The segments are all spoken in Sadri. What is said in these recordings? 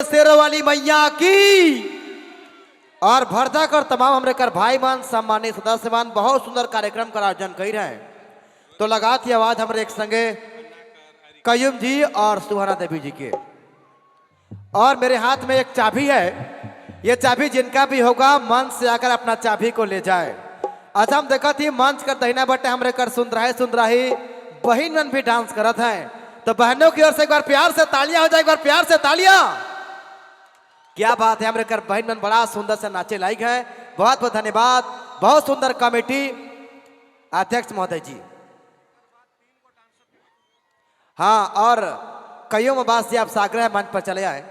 शेरवाली मैया की। और भरदा कर तमाम हमरे कर भाई मान सम्मानित सदस्य मान बहुत सुंदर कार्यक्रम का आयोजन कर रहे हैं। तो लगा थी आवाज हमरे एक संगे कयूम जी और सुहाना देवी जी के। और मेरे हाथ में एक चाबी है, ये चाबी जिनका भी होगा मंच से आकर अपना चाबी को ले जाए। अच्छा हम देखा थी मंच कर दहिना बटे हमरे कर सुंदराही बहिन मन भी डांस करत हैं। तो बहनों की ओर से एक बार प्यार से तालियां हो जाए, एक बार प्यार से तालियां। क्या बात है, हमरे कर बहन मन बड़ा सुंदर से नाचे लायक है। बहुत बहुत धन्यवाद, बहुत सुंदर कमेटी अध्यक्ष महोदय जी। हाँ, और कयूम अब्बास जी आप साग्रह मंच पर चले आए।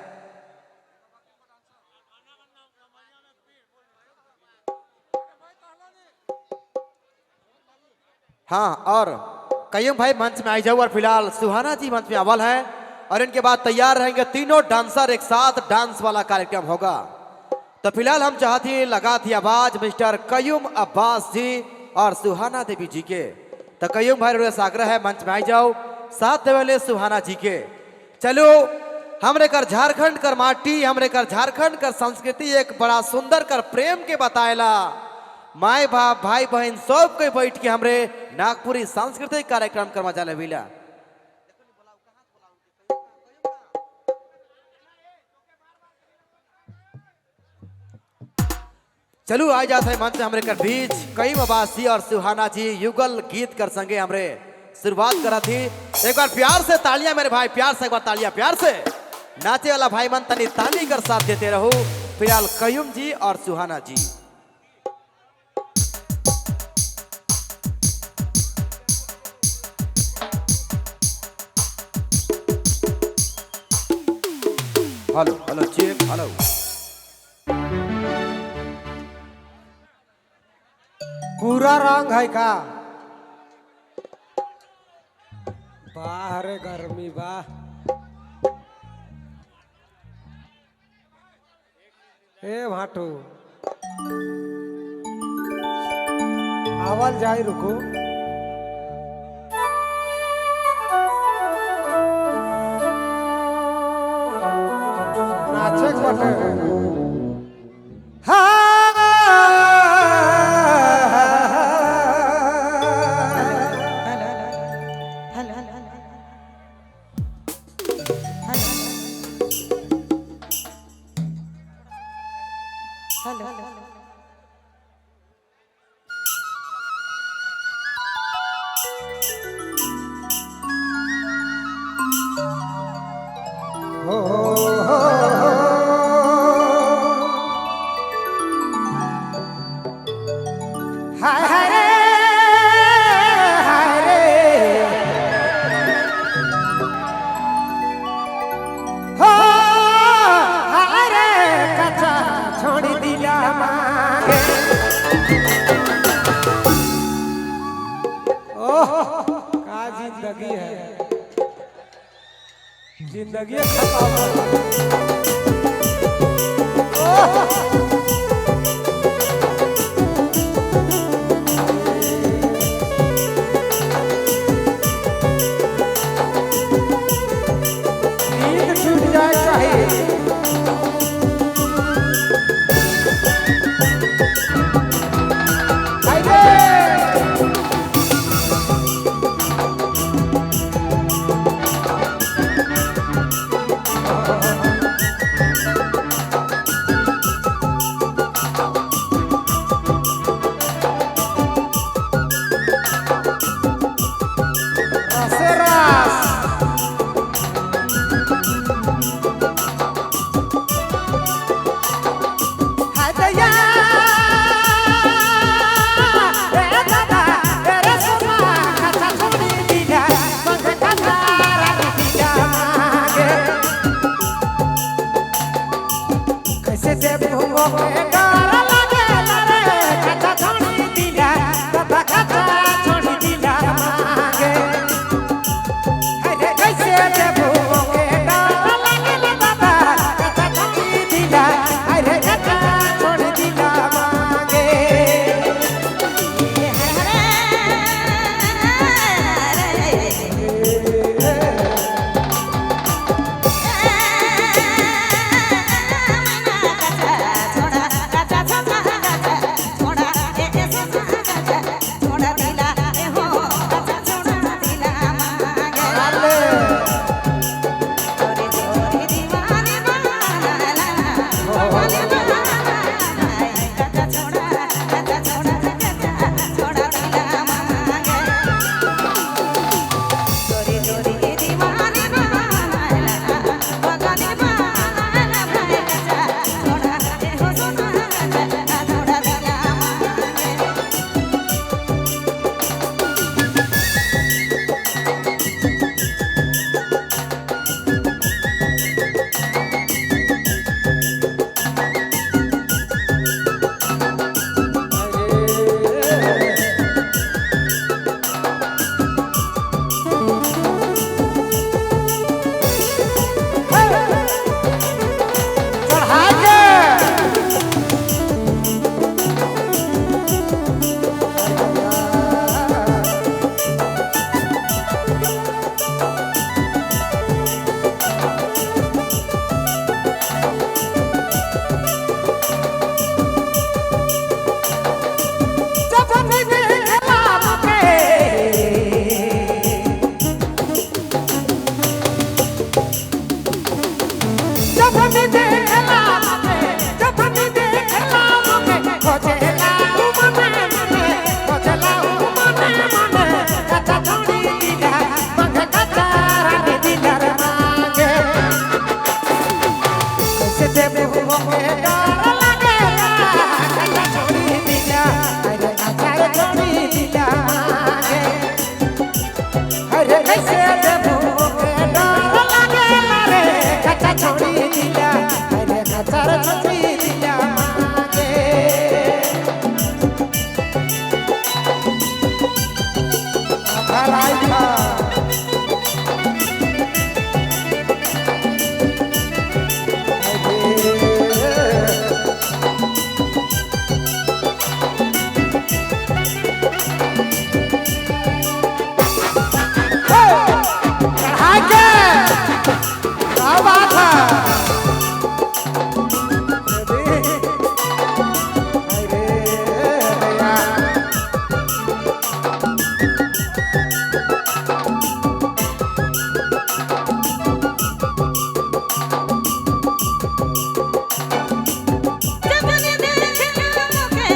हाँ, और कयूम भाई मंच में आई जाओ। और फिलहाल सुहाना जी मंच में अव्वल हैं और इनके बाद तैयार रहेंगे तीनों डांसर, एक साथ डांस वाला कार्यक्रम होगा। तो फिलहाल हम चाहती लगा थी आवाज मिस्टर कयूम अब्बास जी और सुहाना देवी जी के। तो कयूम भाई आग्रह है मंच में आई जाओ, साथ देवले सुहाना जी के। चलो हमरे कर झारखंड कर माटी, हमरे कर झारखंड कर संस्कृति एक बड़ा सुंदर कर प्रेम के बताएला। माए बाप भाई बहन सब के बैठ के हमरे नागपुरी सांस्कृतिक कार्यक्रम कर मजा लेविला। चलो आ जाते हैं मंच हमरे कर बीच कईम अब्बासी और सुहाना जी युगल गीत कर संगे हमरे शुरुआत करा थी। एक बार प्यार से तालियां मेरे भाई, प्यार से एक बार तालियां प्यार से। नाचे वाला भाई मन तनी ताली कर साथ देते रहो। फिलहाल कयूम जी और Suhana ji. Hello hello check hello. पूरा रंग है का? वाह रे गर्मी वाह। ए भाटू आवल जाई रुको। नाचे के बटे। हाय हाय रे हाय रे हो हाय रे कचा छोड़ दिला मांगे। ओह का जिंदगी है, जिंदगी खत्म। नींद छूट जाए चाहे। हाय रे रसे रस। हाय दया रे दादा रे सोना कचा छोड़ी दिला मंग कचा रानी दिला मांगे। कैसे से भूमो के डर लागे रे कचा छोड़ी दिला दादा कचा छोड़ी दिला मांगे। अरे कैसे से भूमो के डर लागे दादा कचा छोड़ी दिला अरे कचा छोड़ी दिला मांगे। हरे। देखला मोके जबन देखला मोके खोजेला उ मने मने खोजेला उ मने मने कच्चा छोड़ी दिला मांगे कच्चा रानी दिला रे मांगे कैसे देबू मोके डर लागेला कच्चा छोड़ी दिला अरे कच्चा छोड़ी दिला मांगे अरे कैसे देबू मोके डर लागेला रे कच्चा छोड़ी दिला अरे कच्चा छोड़ी दिला मांगे भलाई था चढ़ा के क्या बात है अरे भैया जबन देखला मोके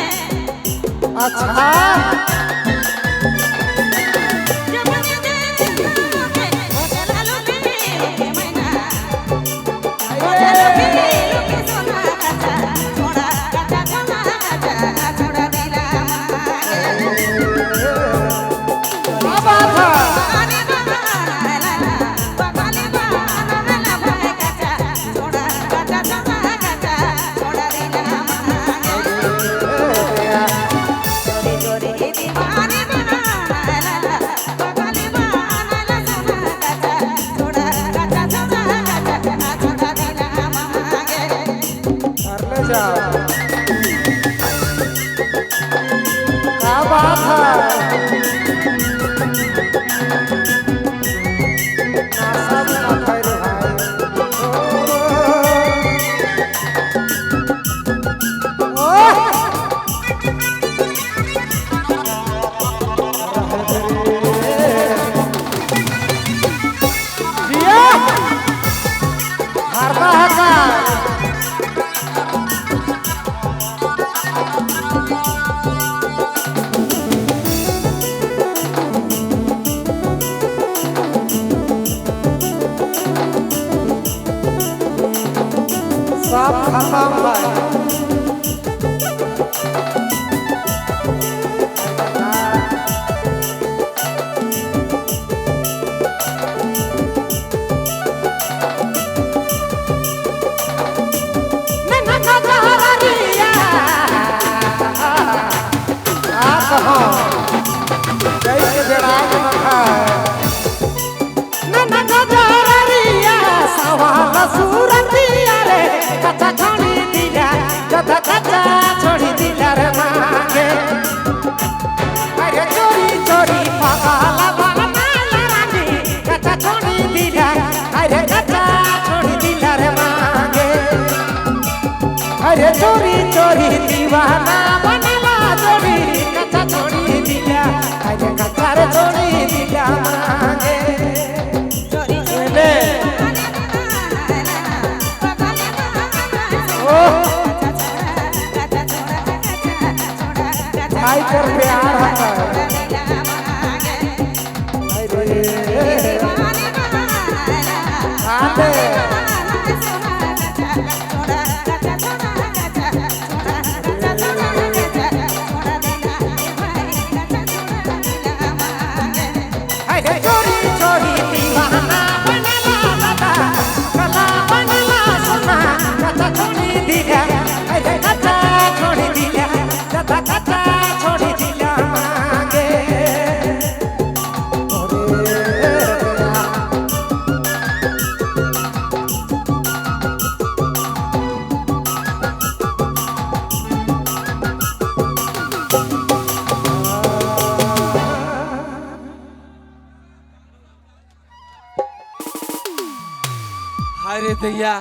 अच्छा जबन देखला मोके खोजेला लुकी मैना खोजेला लुकी सोना काचा छोड़ा काचा छोड़ा काचा छोड़ा दिला मांगे क्या बात है बागाने बागाना बागाने बागाना भाई काचा छोड़ा काचा छोड़ा काचा छोड़ा दिला मांगे चोरी चोरी दीवाने बनाला बागाने बागाना सोना काचा छोड़ा काचा छोड़ा काचा छोड़ा दिला मांगे कर ले जाओ क्या बात है नासा भी ना खाए रे भाई ओ ओ जिया हारता है का सब खत्म भाई आ कहो जैसे बेड़ा के न खाए कच्चा छोड़ी दिला जथा कच्चा छोड़ी दिला रे मांगे अरे चोरी चोरी पागल बनाला रानी कच्चा छोड़ी दिला अरे कच्चा छोड़ी दिला रे मांगे अरे चोरी चोरी दीवाना बनला चोरी कच्चा छोड़ी दिला अरे कच्चा रे छोड़ी दिला मांगे चोरी ले। बागाने बागाना ओह काचा छोड़ा काचा छोड़ा काचा भाई कर प्यार है छोड़ा दिला मांगे अरे दीवाने बनाला आते सोना काचा छोड़ा काचा छोड़ा काचा छोड़ा काचा छोड़ा काचा छोड़ा दिला भाई काचा छोड़ा दिला मांगे अरे चोरी चोरी दीवाना बनला दादा कला बनला सोना कच्चा छोड़ी दिला अरे कच्चा छोड़ी दिला दादा कच्चा छोड़ी दिला मांगे अरे अरे दैया।